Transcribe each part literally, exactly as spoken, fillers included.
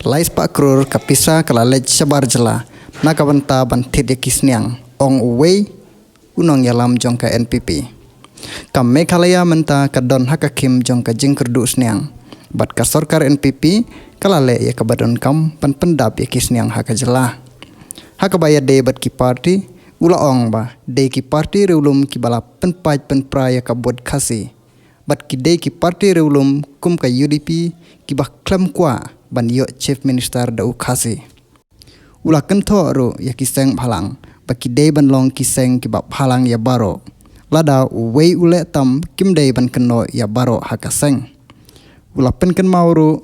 Lai spah klur ka pisa ka la leit shabar jylla na ka bynta ban thied ïa ki sniang, ong uwei u nongïalam jong ka N P P. Ka Meghalaya mynta ka don ha ka khim jong ka jingkyrduh sniang, bad ka sorkar N P P ka la leh ïa kaba donkam ban pyndap ïa ki sniang ha ka jylla. Ha kaba ïadei bad ki parti, u la ong ba dei ki parti riewlum kiba la pynpait pynpra ïa ka vote Khasi, bad ki dei ki parti riewlum kum ka U D P kiba khlem kwah ban ïoh Chief Minister da u Khasi. U la kynthoh ruh ïa ki seng bhalang ba ki dei ban long ki seng kiba bhalang ïa baroh. Lada uwei u leh tam, kim dei ban kynnoh ïa baroh ha ka seng. U la pynkynmaw ruh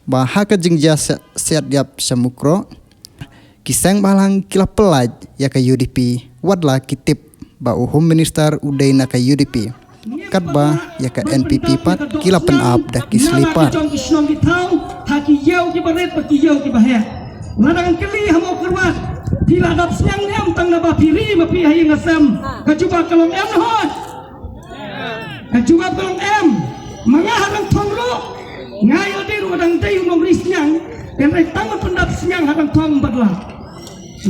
ba ha ka jingjia siat, siat ïap sha Mukroh, ki seng bhalang ki la pyllait ïa ka U D P, wat la ki tip ba u Home Minister u dei na ka U D P. Katba ïa ka N P P pat ki la pynap da ki slipar. Jong ki shnong ki thaw, ha ki ïew ki barit bad ki ïew ki baheh. Lada ngan kylli ha Mawkyrwat, phi la dap sniang ne em tang naba phi ri ma phi ha ïing ha sem? Ka jubab ka long em na hot. Ka jubab ka long em. Ma nga ha Rangthong ruh, nga ïoh dei ruh dang dei u nongri sniang, hynrei tang ban pyndap sniang ha Rangthong bad la.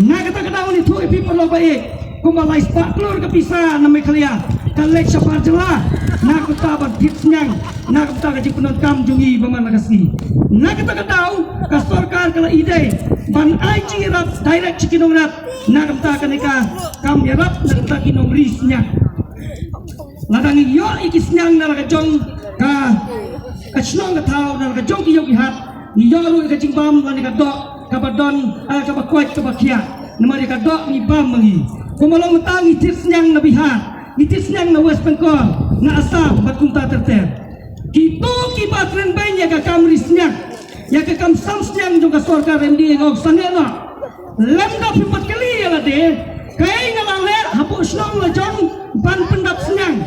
Na kata ka daw ngi thuh ïa phi paralok ba ïeit, kumba lai spah klur ka pisa na Meghalaya ka leit shabar jylla na ka bynta ban thied sniang, na ka bynta ka jingpyndonkam jong ngi ba man la ka sngi. Na kata ka daw ka sorkar ka la ïadei ban ai jingïarap direct sha ki nongrep na ka bynta kane ka kam ïarap na ka bynta ki nongri sniang. Lada ngi ïoh ïa ki sniang na la ka jong ka, ka shnong ka thaw, na la ka jong ki ïew ki hat, ngi ïoh ruh ïa ka jingbam lane ka doh kaba don, ah, kaba koit kaba khiah. Namar ïa ka doh ngi bam ma ngi. Kumba long mynta ngi thied sniang na Bihar, ngi thied sniang na West Bengal, na Assam bad kumta ter ter. Kito kiba kren beiñ ïa ka kam ri sniang, ïa ka kam sam sniang jong ka sorkar M D A ka ong sangeh noh. Lymda phim pat kylli ïa lade, kaei nga la leh hapoh shnong la jong ban pyndap sniang?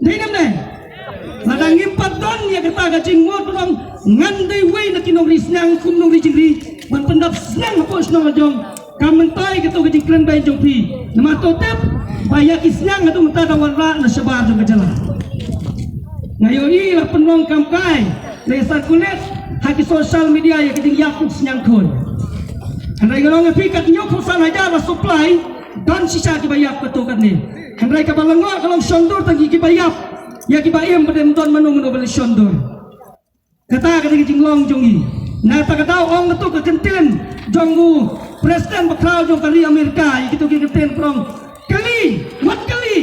Dei ne em dei? Lada ngim pat don ïa kata ka jingmut ba ngan dei uwei na ki nongri sniang kum nongri jingri ban pyndap sniang hapoh shnong la jong, ka mynta kato ka jingkren beiñ jong phi. Namar to tip ba ïa ki sniang haduh mynta dang wanrah na shabar jong ka jylla. Nga ïohi la pynlong kamkai, la ïa circulate ha ki social media ïa ka jingïap u sniang khun. Hynrei nga ong ïa phi, kat hynñiewphew san hajar la supply, don shisha kiba ïap katto katne. Hynrei kaba lyngngoh ka long shondur tang ki kiba ïap. Ïa kiba im pat ym don mano mano ba leh shondur. Kata ka dei ka jinglong jong ngi. Na kata ka daw ong kato ka kyntien jong u President bakhraw jong ka ri Amerika, ïa kito ki kyntien ka ong, kylli, wat kylli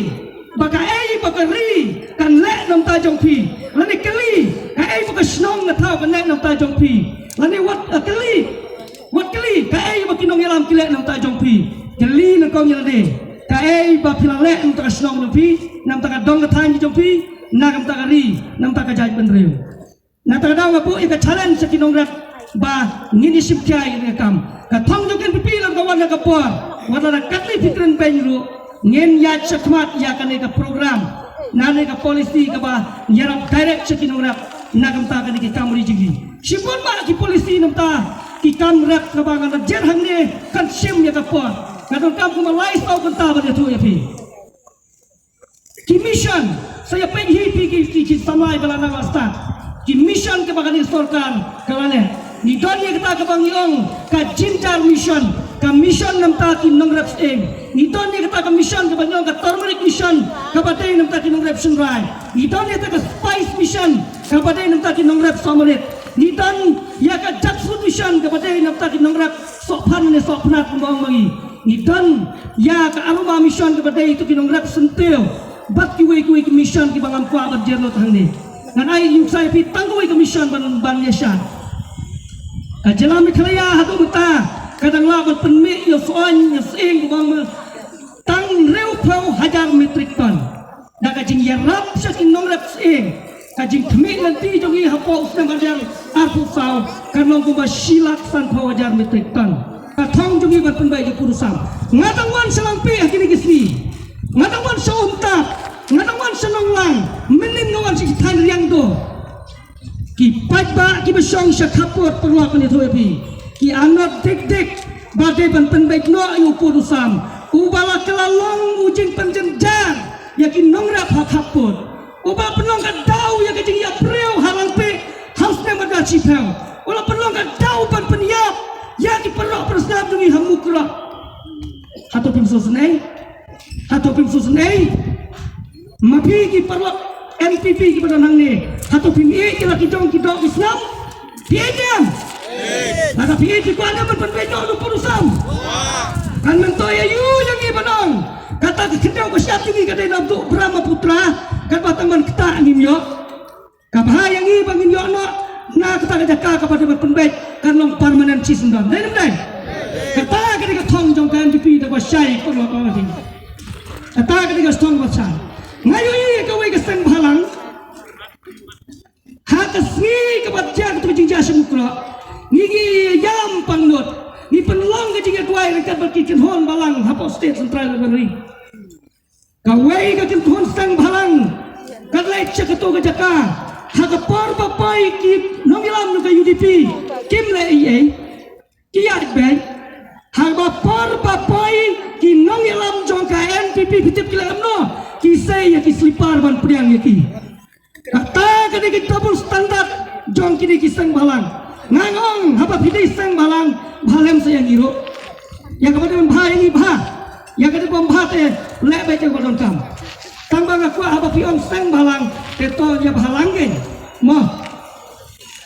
ba kaei ba ka ri kan leh na bynta jong phi, lane kylli kaei ba ka shnong ka thaw kan leh na bynta jong phi, lane wat, eh, kylli, wat kylli kaei ba ki nongïalam ki leh na bynta jong phi. Kylli nyngkong ïa lade, kaei ba phi la leh na bynta ka shnong jong phi, na bynta ka dong ka thaiñ jong phi, na ka bynta ka ri, na bynta ka jaitbynriew. Na kata ka daw nga buh ïa ka challenge sha ki nongrep ba ngin ïa shim khia ïa ka kam. Ka thong jong ka N P P lada ka wan ha ka por, wat la katne phi kren beiñ ruh, ngin ïaid shakhmat ïa kane ka program, lane ka policy kaba ïarap direct sha ki nongrep na ka bynta kane ka kam ri jong ngi. Shibun bah ki policy na bynta ki kam rep kaba nga la jer hangne kan shim ïa ka por. Nga donkam kumba lai saw kynta ban ïathuh ïa phi. Ki mission, sa ïa peit hi phi ki, ki, ki samla ba la nang la stad. Ki mission kaba kane ka sorkar ka la leh. Ngi don ïa kata kaba ngi ong ka Jynjar Mission, ka mission na bynta ki nongrep sying. Ngi don ïa kata ka mission kaba ngi ong ka Turmeric Mission, kaba dei na bynta ki nongrep shynrai. Ngi don ïa kata ka Spice Mission, kaba dei na bynta ki nongrep sohmarit. Ngi don ïa ka Jackfruit Mission, kaba dei na bynta ki nongrep sohphan ne sohpnat kumba ong ma ngi. Ngi don ïa ka Aroma Mission kaba dei ïa kito ki nongrep syntiew bad kiwei kiwei ki mission kiba ngam kwah ban jer lut hangne. Ngan ai nuksa ïa phi tang kawei ka mission ban, ban ïa shad. Ka jylla Meghalaya haduh mynta ka dang lah ban pynmih ïa u sohaiñ ïa u sying kaba ong ma tang hynriewphew hajar metric ton. Da ka jingïarap sha ki nongrep sying, ka jingkhmih lynti jong ngi hapoh u snem ar hajar arphew saw kan long kumba shi lak sanphew hajar metric ton. Ka thong jong ngi ban pynbeit ïa u pud u sam. Nga dang wan sha Langpih ha kine ki sngi. Nga dang wan sha Umtap. Nga dang wan sha Nonglang. Mynnin nga wan sha ki thaiñ Riangdo. Ki paidbah kiba shong sha khappud, paralok, ngan ïathuh ïa phi, ki anot dik dik ba dei ban pynbeit noh ïa u pud u sam uba la kylla long u jingpynjynjar ïa ki nongrep ha khappud, uba pynlong ka daw ïa ka jingïap briew ha Langpih ha u snem ar hajar shiphew. Wat la pynlong ka daw ban pynïap ïa ki paralok parasnam jong ngi ha Mukroh. Hato phim sngewsynei? Hato phim sngewsynei? Ma phi ki paralok N P P kiba don hangne, hato phim ïeit ïa la ki jong ki doh ki snam? Phi ïeit ne em? Lada phi ïeit, phi kwah ne em ban pynbeit noh u nongpyndonkam? Kan myntoi aïu ïa ngi ban ong kata ka khyndew ka shyiap jong ngi ka dei na Brahmaputra, katba tang ban ktah ngim ïoh? Ka bha ïa ngi ba ngin ïoh noh na kata ka jaka kaba dei ban pynbeit, kan long permanent shisyndon. Dei ne em dei? Kata ka dei ka thong jong ka N P P da ba shai ko lo ko dei. Kata ka dei ka thong ba shai. Nga ïohi ïa kawei ka seng bhalang ha ka sngi kaba jia kata ka jingjia sha Mukroh. Ngi ngi ïam pangnud, ngi pynlong ka jingïaduwai ryngkat bad ki kynhun balang hapoh State Central Library. Kawei ka kynhun seng bhalang ka leit sha kato ka jaka ha ka por ba poi ki nongïalam jong ka U D P, kim leh ei ei, ki ïaid beit. Ha ka por ba poi ki nongïalam jong ka N P P, phi tip ki leh kumno? Ki sei ïa ki slipar ban pdiang ïa ki. Kata ka dei ka double standard jong kine ki seng bhalang. Nga ong haba phi dei seng bhalang, bha lem sa ïa ngi ruh. Ïa kaba dei ban bha ïa ngi bha, ïa kaba dei ban bha te leh beit ïa kaba donkam. Tang ba nga kwah haba phi ong seng bhalang te to ïa bhalang kein. Mo.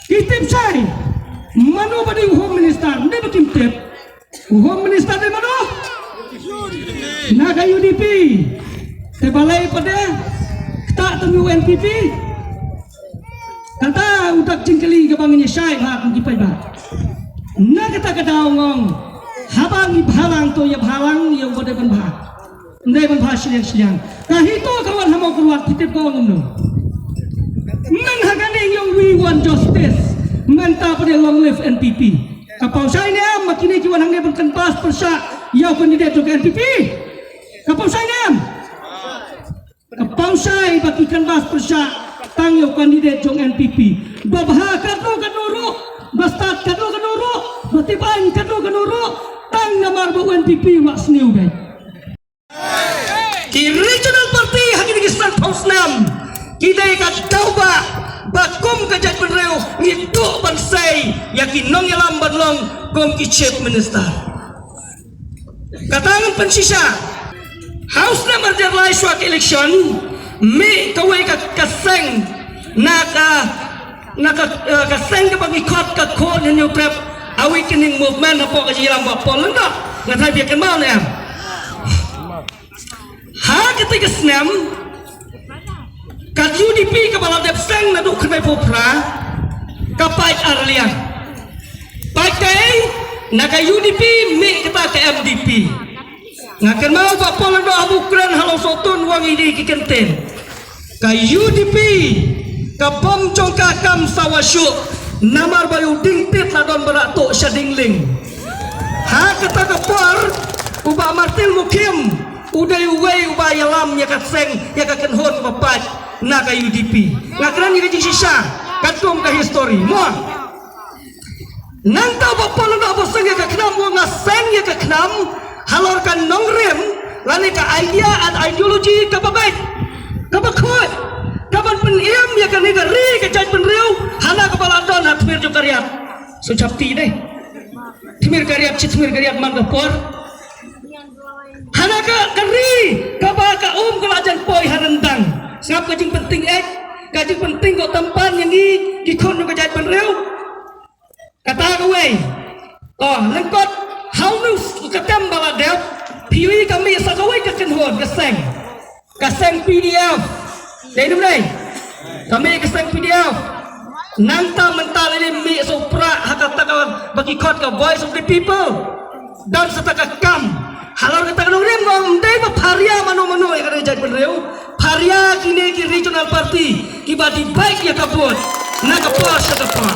Ki tip shai mano ba dei u Home Minister, ne ba kim tip? U Home Minister dei mano? Na ka U D P. Te balei pat de ktah tang u N P P? Kata u dak jingkylli kaba ngin ïa shai bha kum ki paidbah. Na kata ka daw nga ong, haba ngi bhalang to ïa bhalang ïa uba dei ban bha. Ym dei ban bha shiliang shiliang. Ka HITO ka wan ha Mawkyrwat, phi tip ka ong kumno? Myn ha kane ngi ong we want justice. Mynta pat de long live N P P. Ka paw shai ne em ba kine ki wan hangne ban canvass pyrshah ïa u candidate jong ka N P P? Ka paw shai ne em? Ka paw shai ba ki canvass pyrshah tang ïa u candidate jong N P P. Ba bha katno katno ruh, ba stad katno katno ruh, ba tip aiñ katno katno ruh, tang namar ba u N P P u la sniew beit. Ki regional party ha kine ki sanphew snem ki dei ka daw ba, ba kum ka jaitbynriew ngi duh ban sei ïa ki nongïalam ban long kum ki chief minister. Kata ngan pynshisha. Ha u snem arhajar lai shuwa ka election, mih kawei ka, ka seng na ka, na ka, eh, ka seng kaba ngi khot ka Khun Hynñiewtrep Awakening Movement hapoh ka jingïalam Bah Paul Lyngdoh. Nga tharai phi kynmaw ne em? Ha kata ka snem ka U D P kaba la dep seng naduh khyndai phew phra ka pait ar liang. Pait kaei? Na ka U D P mih kata ka M D P. Nga kynmaw Bah Paul Lyngdoh ha Mukren ha Lawsohtun u ong ïa ki kyntien. Ka U D P ka bom jong ka kam sawa shuh namar ba u Dieng Tied la don ba la tuh sha Dieng Lieng. Ha kata ka por u Bah Martin Mukhim u dei uwei uba ïalam ïa ka seng, ïa ka kynhun ba pait na ka U D P. Nga kren ïa ka jingshisha katkum ka history. Mo. Nangta Bah Paul Lyngdoh ba seng ïa ka KHNAM, u ong nga seng ïa ka KHNAM halor ka nongrim lane ka idea and ideology kaba beit, kaba khuid, kaban pynim ïa kane ka ri ka jaitbynriew hana kaba la don ha tmier jong ka riat. Sngewsih te dei. Tmier ka riat, shi tmier ka riat man ka por. Hana ka, ka ri kaba ka um ka la jan poi ha ryndang. Sngap ka jingpynting eh, ka jingpynting ko tampan ïa ngi ki khun jong ka jaitbynriew. Kata kawei. Oh, lyngkot ha une u s-, ka tem ba la dep, phi ïohi ka mih sa kawei ka kynhun ka seng. Ka seng P D F. Dei ne ym dei? Ka mih ka seng P D F. Nangta mynta lei mih sa u Prah ha kata kaba ki khot ka Voice of the People. Don sa kata ka kam. Halor kata ka nongrim nga ong ym dei ba pharia mano mano ïa ka jaitbynriew. Pharia kine ki regional party kiba debate ïa ka vote na ka por sha ka por.